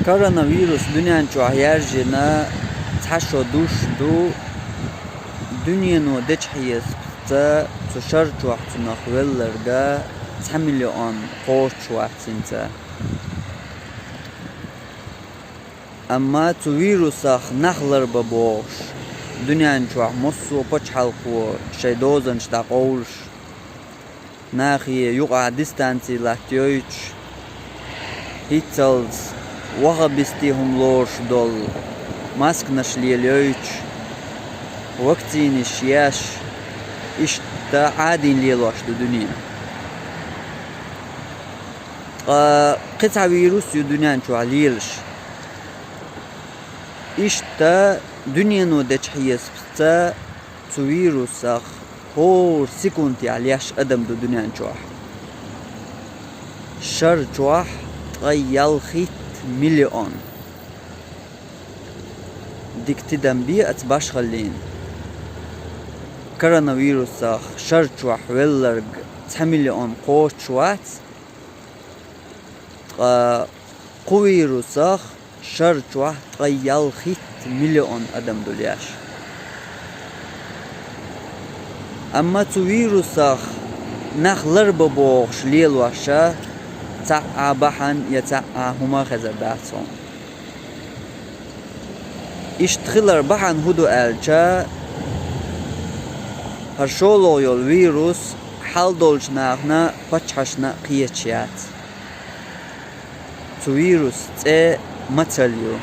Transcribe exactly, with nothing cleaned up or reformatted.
Коронавирус дуьнен чохь яьржина цхьа шо душ ду, дуьнено дечхьесапца цу шар чохь цунах велларга цхьа миллион кхочуш вац хӀинца. Амма цу вирусах нах ларбан бохуш, дуьнен чохь массо а пачхьалкхо шайн дозанаш дӀакъовлуш, нахе юкъахь дистанци латтайойтуш, хӀинццалц вахабистийн хӀума лоруш долу масканаш лелайойтуш, вакцинаш еш, иштта Ӏадийна лелош ду дуьне. Ткъа кхин цхьа вирус ю дуьнен чохь лелаш. Иштта дуьнено дечхьесапца цу вирусах хӀора секундехь леш адам ду дуьнен чохь. Шар чохь ткъе ялхитта миллион. Дика тидам бе аца башхаллина. Коронавирусах шар чохь велларг цхьа миллион кхочуш вац, ткъа кху вирусах шар чохь ткъе ялхитта миллион адам ду леш. Амма цу вирусах нах ларбан бохуш лелош а цхьа а бахьана я цхьа а хӀума хезар дац хьуна. Иштта хилар бахьана хӀун ду аьлча, хӀара шолгӀа йолу вирус хьал долчу нахана, паччахьашна а кхеташ яц. Цу вирус цӀе мацалла ю.